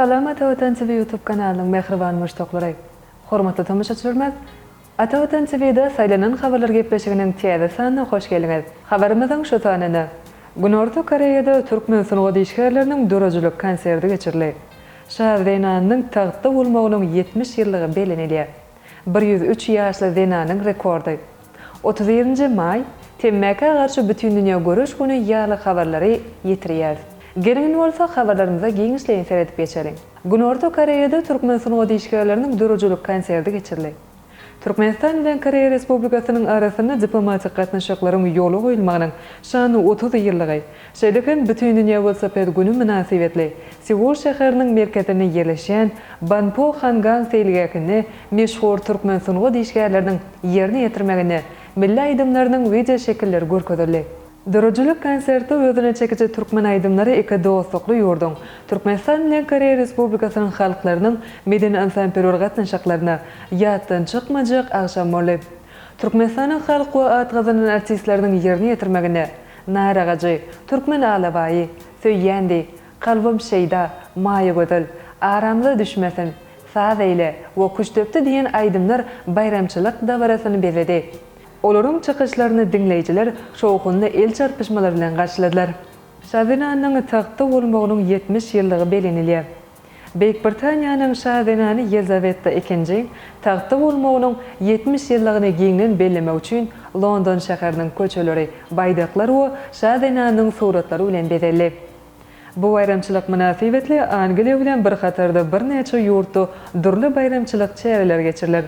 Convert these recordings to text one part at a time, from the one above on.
Salam Ata Watan TV YouTube kanalynyň mähriban muşdaklary! Hormatly tomaşaçylarymyz, Ata Watan TV-de Saýlanan habarlar gepleşiginiň täze sanyna hoş geldiňiz! Habarymyzyň şu sanynda Günorta Koreýada türkmen sungat işgärleriniň döredijilik konserti geçirildi. Şa zenanynyň tagtda bolmagynyň 70 ýyllygy bellenilýär. 103 ýaşly zenanyň rekordy. 31-nji maý, Temmäkä garşy bütindünýä göreş güni ýaly habarlary ýetirýäris. Geliň indi bolsa habarlarymyza giňişleýin seredip geçeliň. Günorta Koreýada türkmen sungat işgärleriniň döredijilik konserti geçirildi. Türkmenistan bilen Koreýa Respublikasynyň arasynda diplomatik gatnaşyklaryň ýola goýulmagynyň şanly 30 ýyllygy, şeýle hem Bütindünýä welosiped güni mynasybetli Seul şäheriniň merkezinde ýerleşýän Banpo Hangang seýilgähinde meşhur türkmen sungat işgärleriniň ýerine ýetirmeginde milli aýdymlarynyň wideoşekilleri görkezildi. Döredijilik konsertde özüne çekiji türkmen aýdymlary iki dostlukly ýurduň, Türkmenistan bilen Koreýa Respublikasynyň halklarynyň medeni-ynsanperwer gatnaşyklaryna ýatdan çykmajak agşam boldy. Türkmenistanyň halk we at gazanan artistleriniň ýerine ýetirmeginde Nar agajy, Türkmen alabaýy, Söýýän deý, Kalbym şeýda, Maýa gözel, Aramyza düşmesin, Saz eýle we Küştdepdi diýen aýdymlar baýramçylyk dabarasyny bezedi. Olaryň çykyşlaryny diňleýjiler şowhunly el çarpyşmalar bilen garşyladylar. Şa zenanynyň tagtda bolmagynyň 70 ýyllygy bellenilýär. Beýik Britaniýanyň şa zenany Ýelizaweta ikinji tagtda bolmagynyň 70 ýyllygyny giňden bellemek üçin London şäheriniň köçeleri baýdaklar we şa zenanynyň suratlary bilen bezeldi. Bu baýramçylyk mynasybetli Angliýa bilen bir hatarda birnäçe ýurtda dürli baýramçylyk çäreleri geçiriler.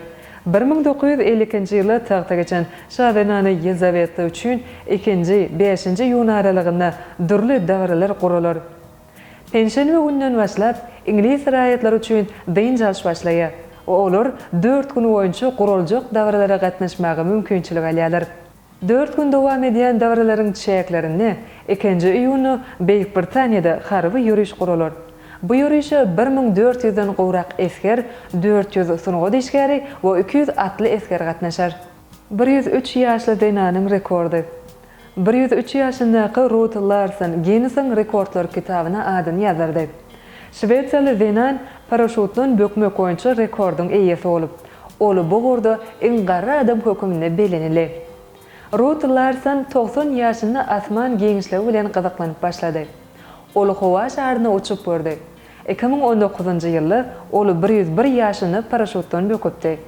1952-nji ýylda tagta geçen şa zenany Ýelizaweta üçin ikinji, bäşinji iýun aralygynda dürli dabaralar guralar. Penşenbe gününden başlap, iňlis raýatlary üçin dynç alyş başlaýar we olar dört gün boýunça guraljak dabaralara gatnaşmaga mümkinçilik alýarlar. Dört gün dowam edýän dabaralaryň çäklerinde ikinji iýunda Beýik Britaniýada harby ýöriş guralar. Bu ýörişe 1400 den gowrak esger, 400 sungat işgäri we 200 atly esger gatnaşar. 103 ýaşly zenanyň rekordy. 103 ýaşyndaky Rut Larson Ginnesiň rekordlar kitabyna adyny ýazdyrdy. Şwesiýaly zenan paraşutdan bökmek boýunça rekordyň eýesi bolup, ol bu ugurda iň garry adam höküminde bellenildi. Rut Larson 90 ýaşynda asman giňişligi bilen gyzyklanyp başlady. Ol howa şaryna uçup gördi. 2019-njy ýylda ol 101 ýaşynda paraşutdan böküpdi.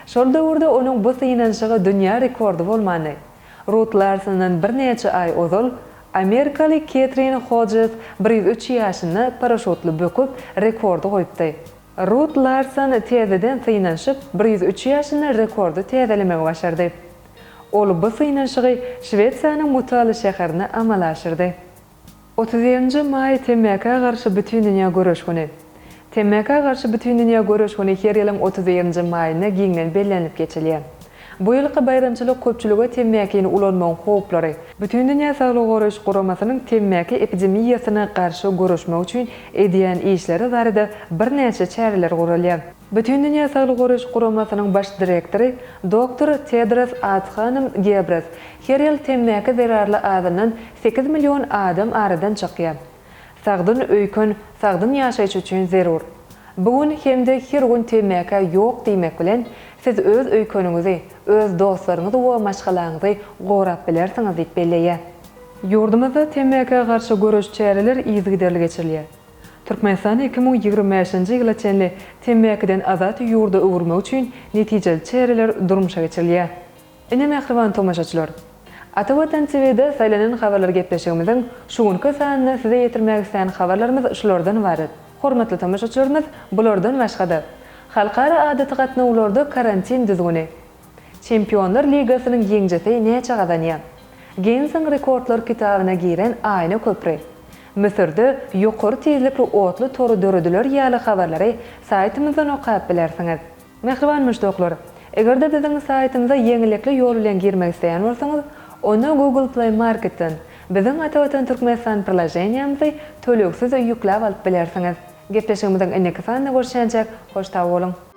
Şol döwürde onuň bu synanyşygy dünýä rekordy bolmandy. Rut Larsondan birnäçe aý ozal amerikaly Ketrin Hodžes 103 ýaşynda paraşutly böküp, rekordy goýupdy. Rut Larson täzeden synanyşyp, 103 ýaşynda rekordy täzelemegi başardy. Ol bu synanyşygy Şwesiýanyň Mutaly şäherinde amala aşyrdy. 31-nji maý Temmäkä garşy bütindünýä göreş güni. Temmäkä garşy bütindünýä göreş güni her ýylyň 31-nji maýynda giňden bellenilip geçilýär. Bu ýylky baýramçylyk köpçülige temmäkini ulanmagyň howplary, Bütindünýä Saglygy Goraýyş Guramasynyň temmäki epidemiýasyna garşy göreşmek üçin edýän işleri barada birnäçe çäreler guralýar. Bütindünýä Saglygy Goraýyş Guramasynyň baş direktory doktor Tedros Adhanom Gebres her ýyl temmäki zerarly azyndan 8 million adam aradan çykýar. Sagdyn öýken sagdyn ýaşaýyş üçin zerur. Bu gün hem-de her gün temmäkä ýok diýmek bilen, siz öz öýkeniňizi, öz dostlaryňyzy we maşgalaňyzy gorap bilersiňiz diýip belleýär. Ýurdumyzda temmäkä garşy göreş çäreleri yzygiderli geçirilýär. Türkmenistany 2025-nji ýyla çenli temmäkiden azat ýurda öwürmek üçin netijeli çäreler durmuşa geçirilýär. Ine mähriban tomaşaçylar! Ata Watan TVde saýlanan habarlar gepleşigimiziň şu günki sanynda size ýetirmek islän habarlarymyz şulardan ybarat. Hormatly tomaşaçylarymyz bulardan başga-da, Halkara adaty gatnawlarda karantin düzgüni, Çempionlar ligasynyň ýeňjisi näçe gazanýar? Ginnesiň rekordlar kitabyna giren aýna köpri, Müsürde ýokary tizlikli otly tory dörediler ýaly habarlary saýtymyzdan okap bilersiňiz. Mähriban muşdaklar! Eger-de biziň saýtymyza ýeňillikli ýol bilen girmek isleýän bolsaňyz, onda Google Play Marketden biziň Atavatan Türkmenistan priloženiýamyzy tölegsiz ýükläp alyp bilersiňiz. Gepleşigimiziň indiki sanynda görüşýänçäk, hoş sag boluň!